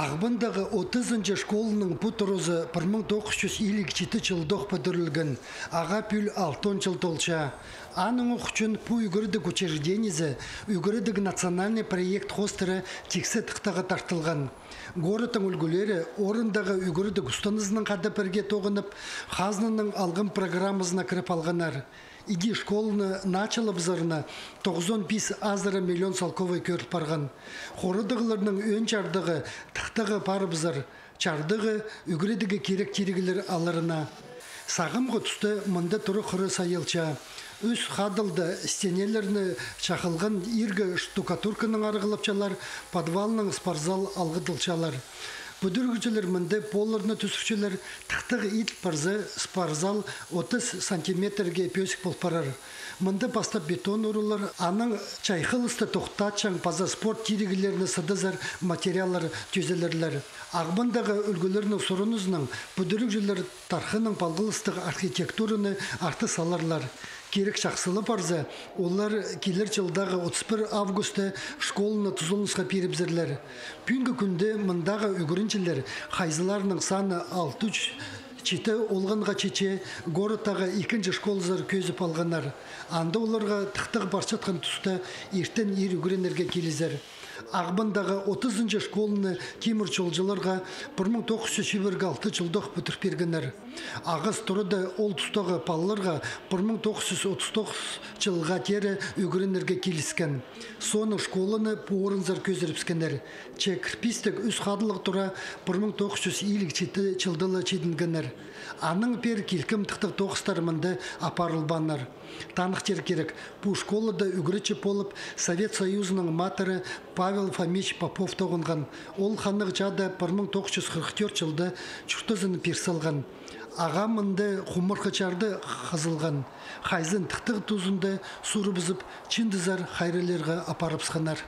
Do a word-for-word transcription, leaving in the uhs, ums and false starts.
Ағбандағы отызынҷы школаның пу туразы пір муң тоғыс чӱс илиг читі чылдох пӱдірілген, ағаа пӱӱл алтон чыл толча. Аның ох ӱчӱн пу ӱгредіг учреждениезі ӱгредіг национальный проект хоостыра тиксі тыхтаға тартылған. Городтың ӱлгӱлері орындағы ӱгредіг устанызынаң хада пірге тоғынып, хазнаның алғым программазына кіріп алғаннар. Іди школаны началабызарына тоғызон пис азыра миллион салковай кӧріл парған. Хорадығларның ӧӧн чардығы тыхтаға парыбызар, чардығы ӱгредігі кирек тиріглер аларына. Сағамғы туста мында тура хыра сайылча. Ӱс хадылда стенелерні чахылған иргі штукатурканаң арығлапчалар, подвалнаң спортзал алғыдылчалар. Пӱдірігҷілер мында полларны тӱзірчелер, тыхтағ иділ парза, спортзал отыс сантиметрге пӧзік пол парар. Мында пастап бетон урулар, анаң чайхылысты тохтатчаң паза спорт тиріглерні сыдазар материаллар тӧзелерлер. Ағбандағы ӱлгӱлернің сурынызынаң пӱдірігҷілер тархыннаң палғалыстығ архитектураны артых саларлар. Кирек чахсылап парза, олар килер чылдағы отыс пір августта школаны тузаланысха пирібізерлер. Пӱӱнгі кӱнде мындағы ӱгренҷілер, хайзыларының саны алты чӱс читі олғанға читче, городтағы ікінҷі школазар кӧзіп алғаннар. Анда оларға тыхтағ парчатхан туста иртен ир ӱгренерге килізер. Ағбандағы отызынҷы школаны тимір чолҷыларға пір муң тоғыс чӱс чибіргі алты чылдох пӱдір пиргеннер. Ағас турада ол тустағы палаларға пір муң тоғыс чӱс отыс тоғыс чылға теере ӱгренерге киліскен. Соонаң школаны пу орынзар кӧзірібіскеннер. Че кірпістіг ӱс хадылығ тура пір муң тоғыс чӱс илиг читі чылда ла чидінгеннер. Анаң пеер килкім тыхтағ тоғыстар мында апарылбааннар. Таныхтир кирек, пу школада ӱгретчі полып Совет Союзының матыры Павел Фомич Попов тоғынған. Ол ханнығ чаада пір муң тоғыс чӱс хырых тӧрт чылда чуртазын пир салған. Ағаа мында хумархы чарды хызылған. Хайзын тыхтағ тузында сурыбызып, чындызар хайраллирға апарыбысханнар.